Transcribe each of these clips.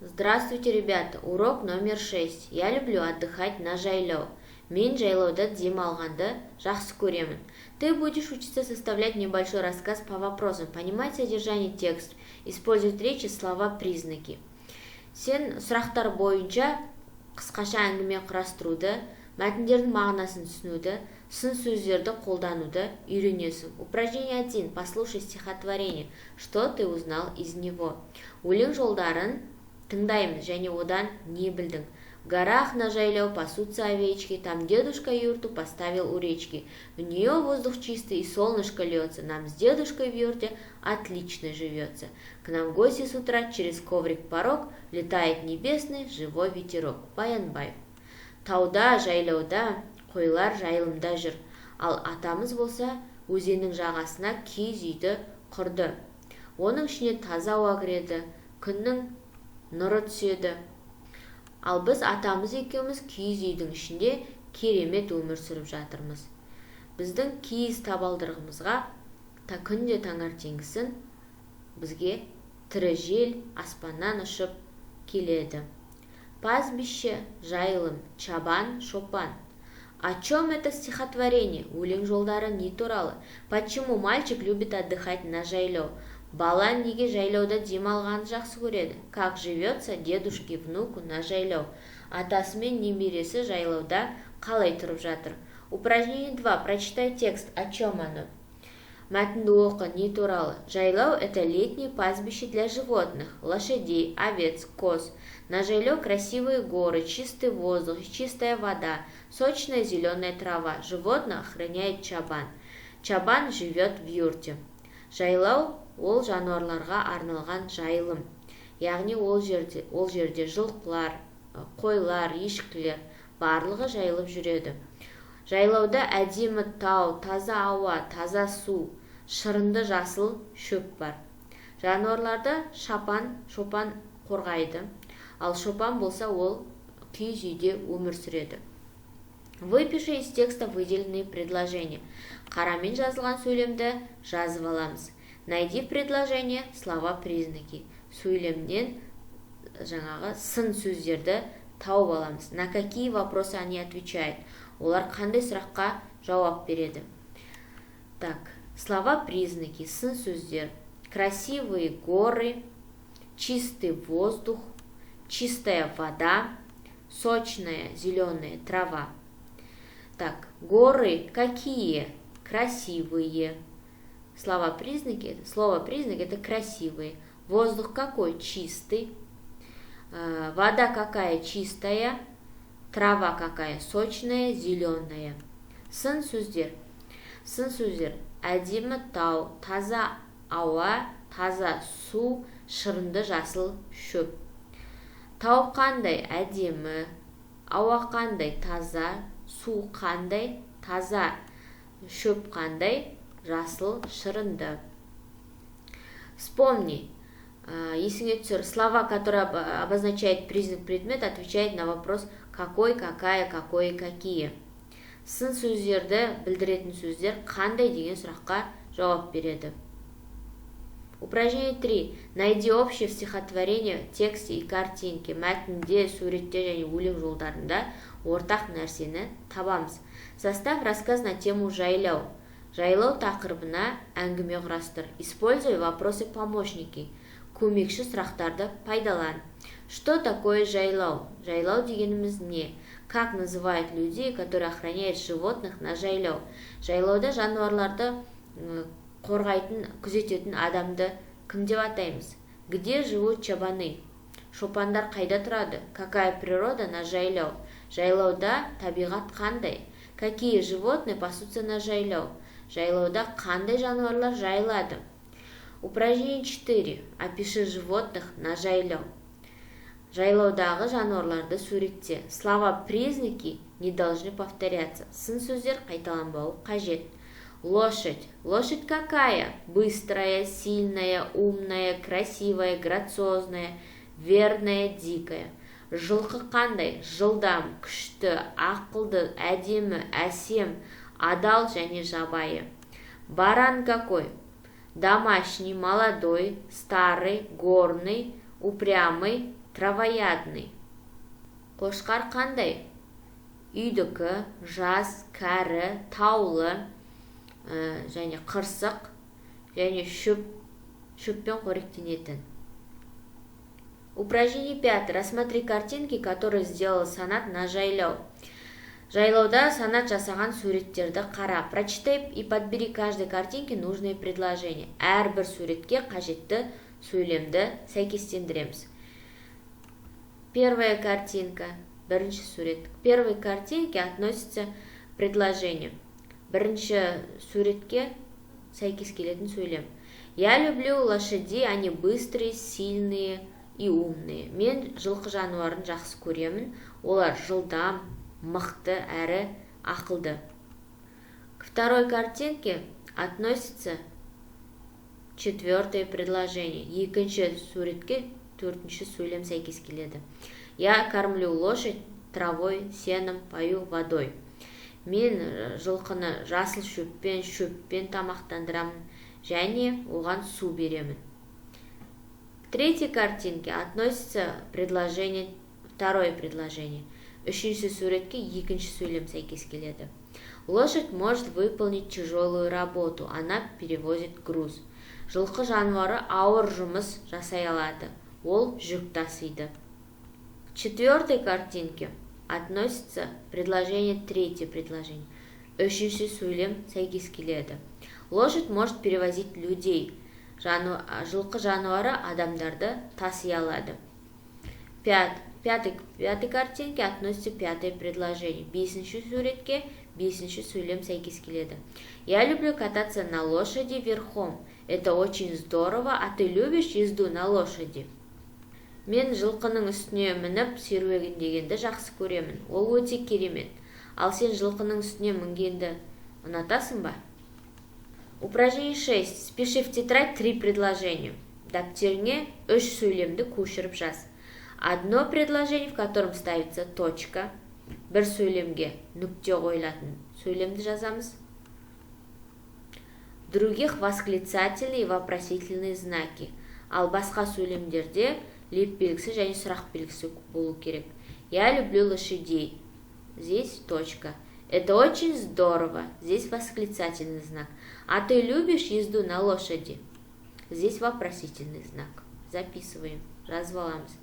Здравствуйте, ребята! Урок номер 6. Я люблю отдыхать на жайлау. Мен жайлауда демалғанды жақсы көремін. Ты будешь учиться составлять небольшой рассказ по вопросам, понимать содержание текста, использовать речи, слова, признаки. Сен сұрақтар бойынша қысқаша әңгіме құрастыруды, мәтіндердің мағынасын түсінуді, сын сөздерді қолдануды үйренесің. Упражнение 1. Послушай стихотворение. Что ты узнал из него? Өлең жолдарын тыңдаймыз және одан не білдің? В горах на жайлау пасутся овечки, там дедушка юрту поставил у речки. В нее воздух чистый и солнышко льется, нам с дедушкой в юрте отлично живется. К нам в гости с утра через коврик порог летает небесный живой ветерок. Баянбаев. Тауда, жайлауда, қойлар жайылымда жүр. Ал атамыз болса, өзеннің жағасына киіз үйді құрды. Оның ішіне таза ауа кіреді, күннің нұры түседі. Ал біз атамыз екеуміз киіз үйдің ішінде керемет өмір сүріп жатырмыз. Біздің киіз табалдырығымызға та күнде таңертеңгісін бізге тірі жел аспаннан ұшып келеді. Пастбище, жайылым, чабан, шопан. О чем это стихотворение? Өлең жолдары не туралы? Почему мальчик любит отдыхать на жайлау? Бала неге жайлауда демалғанды жақсы көреді? Как живется дедушке внуку на жайлау? Атасы мен немересі жайлауда қалай тұрып жатыр? Упражнение 2. Прочитай текст. О чем оно? Мәтінді оқы, не туралы? Жайлау – это летнее пастбище для животных, лошадей, овец, коз. На жайлау красивые горы, чистый воздух, чистая вода, сочная зеленая трава. Животных охраняет чабан. Чабан живет в юрте. Жайлау ол жануарларға арналған жайылым, яғни ол жерде жылқылар, қойлар, ешкілер, барлығы жайылып жүреді. Жайлауда әдемі тау, таза ауа, таза су, шырынды жасыл шөп бар. Жануарларды шапан шопан қорғайды, ал шопан болса, ол киіз үйде өмір сүреді. Выпиши из текста выделенные предложения. Қарамен жазылған сөйлемді жазып аламыз. Найди в предложении слова признаки. Сөйлемнен жаңағы сын сөздерді тауып аламыз. На какие вопросы они отвечают? Олар қандай сұраққа жауап береді? Так, слова признаки, сын сөздер: красивые горы, чистый воздух, чистая вода, сочная зеленая трава. Так, горы какие? Красивые. Слова признаки, слово признак – это красивые. Воздух какой? Чистый. Вода какая? Чистая. Трава какая? Сочная, зеленая. Сын сөздер. Сын сөздер. Әдемі тау, таза ауа, таза су, шырынды жасыл шөп. Тау қандай? Әдемі. Ауа қандай? Таза. Су қандай? Таза. Шөп қандай? Жасыл, шырынды. Вспомни, есіңе түсір, слова, которые обозначают признак предмета, отвечают на вопрос какой, какая, какой, какие. Сын сөздерді білдіретін сөздер қандай деген сұраққа жауап береді. Упражнение 3. Найди общее в стихотворении, тексте и картинке. Мәтінде, суретте және өлең жолдарында ортақ нәрсені табамыз. Составь рассказ на тему жайлау. Жайлау тақырыбына әңгіме құрастыр. Используй вопросы помощники. Көмекші сұрақтарды пайдалан. Что такое жайлау? Жайлау дегеніміз не? Как называют людей, которые охраняют животных на жайлау? Жайлауда жануарларды қорғайтын, күзететін адамды кім деп атаймыз? Где живут чабаны? Шопандар қайда тұрады? Какая природа на жайлау? Жайлауда табиғат қандай? Какие животные пасутся на жайлау? Жайлауда қандай жануарлар жайылады? Упражнение 4. Опиши животных на жайлау. Жайлаудағы жануарларды суретте. Слова признаки не должны повторяться. Сын сөздер қайталанбауы қажет. Лошадь. Лошадь какая? Быстрая, сильная, умная, красивая, грациозная, верная, дикая. Жылқы қандай? Жылдам, күшті, ақылды, әдемі, әсем, адал және жабайы. Баран какой? Домашний, молодой, старый, горный, упрямый, Травоядный. Қошқар қандай? Үйдікі, жас, кәрі, таулы және қырсық және шөппен қоректенетін. Упражнение пятое. Рассмотри картинки, которые сделал Санат на жайлау. Жайлауда Санат жасаған суреттерді қара. Прочитай и подбери каждой картинке нужное предложение. Әрбір суретке қажетті сөйлемді сәйкестендіреміз. Первая картинка. Бірінші сурет. К первой картинке относится предложение. Бірінші суретке сәйкес келетін сөйлем. Я люблю лошадей, они быстрые, сильные и умные. Мен жылқы жануарын жақсы көремін. Олар жылдам, мықты әрі ақылды. К второй картинке относится четвертое предложение. Екінші суретке төртінші сөйлем сәйкес келеді. Я кормлю лошадь травой, сеном, пою водой. Мен жылқыны жасыл шөппен, шөппен тамақтандырамын және оған су беремін. К третьей картинке относится предложение, второе предложение. Үшінші суретке екінші сөйлем сәйкес келеді. Лошадь может выполнить тяжелую работу, она перевозит груз. Жылқы жануары ауыр жұмыс жасай алады, ол жүк тасиды. К четвертой картинке относится предложение, третье предложение. Үшінші сөйлем сәйкес келеді. Лошадь может перевозить людей. Жылқы жануары адамдарды таси алады. Пятой картинке относится пятое предложение. Бесінші суретке бесінші сөйлем сәйкес келеді. Я люблю кататься на лошади верхом. Это очень здорово. А ты любишь езду на лошади? Мен жылқының үстіне мініп серуендегенді жақсы көремін. Ол өте керемет. Ал сен жылқының үстіне мінгенді ұнатасың ба? Упражнение 6. Спиши в тетрадь три предложения. Дәптеріңе үш сөйлемді көшіріп жаз. Одно предложение, в котором ставится точка. Бір сөйлемге нүкте қойылатын сөйлемді жазамыз. Других восклицательные и вопросительные знаки. Ал басқа сөйлемдерде леп белгісі және сұрақ белгісі болу керек. Я люблю лошадей. Здесь точка. Это очень здорово. Здесь восклицательный знак. А ты любишь езду на лошади? Здесь вопросительный знак. Записываем. Жазып аламыз.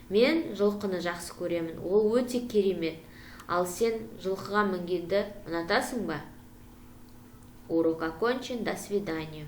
Мен жылқыны жақсы көремін. Ол өте керемет. Ал сен жылқыға мінгенді ұнатасың ба? Урок окончен. До свидания.